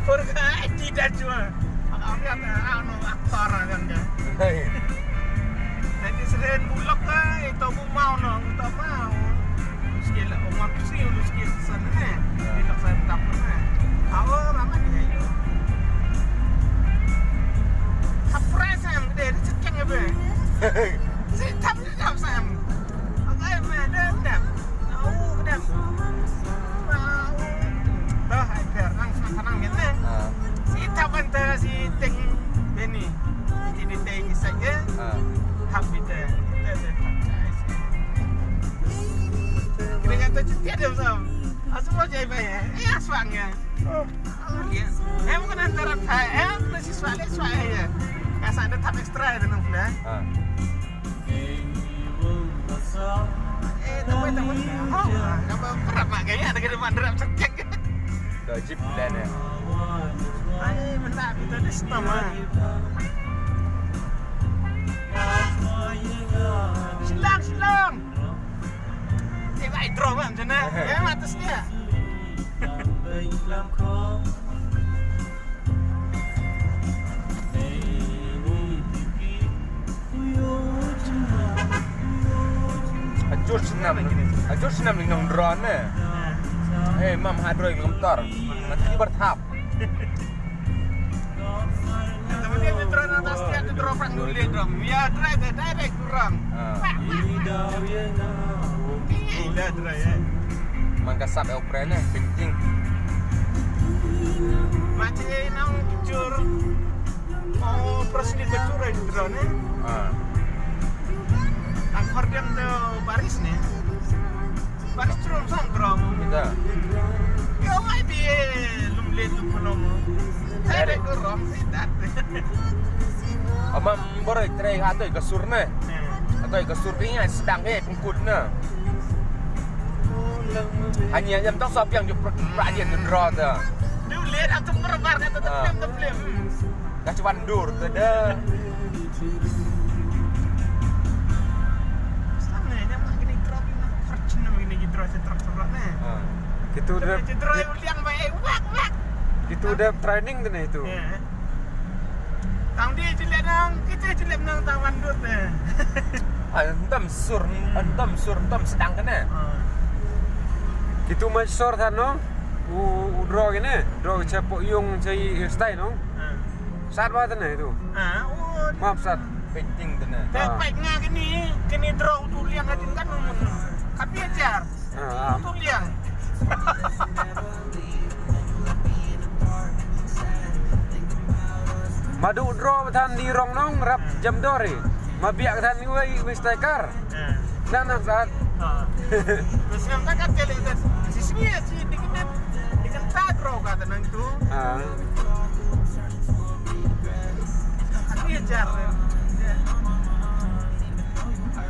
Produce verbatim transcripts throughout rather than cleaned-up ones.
Por ka ai ti da chua. Ang ya ta ano aktor ang ya. Hey. Nanti seren bulok ka ito bu mau no, ito mau. Skill umam si ulu skill sana ne. Bulok sana tapun ne. Awo mama ni ayo. Surprise am de ni cekeng be. Si tap ni tap sam. Agai me de de. Au de. Au. Dah ai per nang sana nang ni ne. Ah. Si tap anta si teng beni. Jadi teng isai ke. Ah. Tap bita. Kita de tap chai. Kena kata cuti ada sam. Asal mau jai bayar. Eh aswang ya. Oh. Em ko nan tarap thai, em ko si swale swale ya. Ka sa da tap extra da nang pula. Ha. Eh, tak boleh, tak boleh. Ha, ka ba kerap mak gaya da ka depan rap cekek. Da jeep plan ya. Ai, menda kita di stam ah. Silang, silang. Eh, bai draw bang jana. Eh, mata sedia. Ajur senam, ajur senam ni nong drone eh. Eh, mam hadroi ngam tor. Nanti berthap. Kemudian dia drone atas dia tu drone orang dulu drone. Ya, drone direct orang. Ah. Ila drone ya. Mangkasap ya upren eh, penting. Macam nang jur. Oh, pras ni bacur ai drone eh. Ah. Akor dia tu baris ni. Baris terus sang drone. Kita. Yo mai bi lum le tu kono mo. Tare ko rom si dat. Ama mbore tare hato ka sur ne. Hato ka sur ki nya sedang eh pengkut ne. Hanya jam tong sop yang juprak dia tu drone tu. Dia le dah tu merbar kata tu film tu film. Ka cuban dur te de. Sanga ne ma kini drop na fortune ma kini drop se drop drop ne. Ha. Kitu de. Drop liang ba eh wak wak. Kitu de training de ne itu. Tang di jilek nang kita jilek nang tang mandur de. Ah, entam sur, entam sur, entam sedang kena. Kitu ma sor than no. U, u draw kene, draw cha po yung cha i stai no. Sat ba tane tu. Ah, oh. Map sat. Painting tane. Te pai nga kini, kini draw tu liang adin kan mun. Tapi ajar. Ah. Tu liang. Madu draw than di rong nong rap jam dore. Ma biak than ni wei wei striker. Nang nang sat. Terus nang tak kat kali tu. Sisi ni si di kena di kena draw kata nang tu. Ah. Aku ya jar.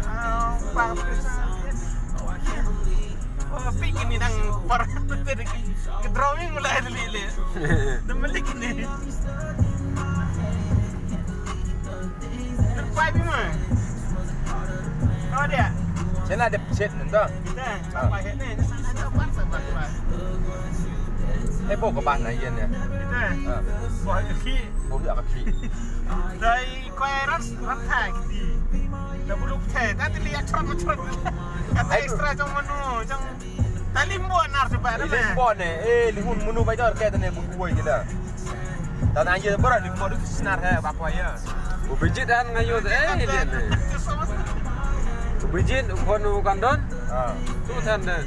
Ah, bang. Oh, pik ini nang par tu tadi. Ke drawing mulai dulu le. Dah balik ni. Pai bi ma. Oh dia. Sena de pichet nta. Kita apa he ne? Sana ada apa sama apa. Eh, bo ka ban na yen ya. Kita. Ah. Bo ka ki. Bo ka ki. Dai koi ras ras thai kiti. Da bulu thai ta ti li ya chron chron. Kata extra jong manu jong. Ta limbo nar tu ba. Limbo ne. Eh, lihun munu ba jar ka ne bu kuai kita. Ta na ye bara limbo tu sinar hai ba kuai ya. U bijit han nga yu eh ilian ne. U bijit u kon u kandon. Ah. Tu than de.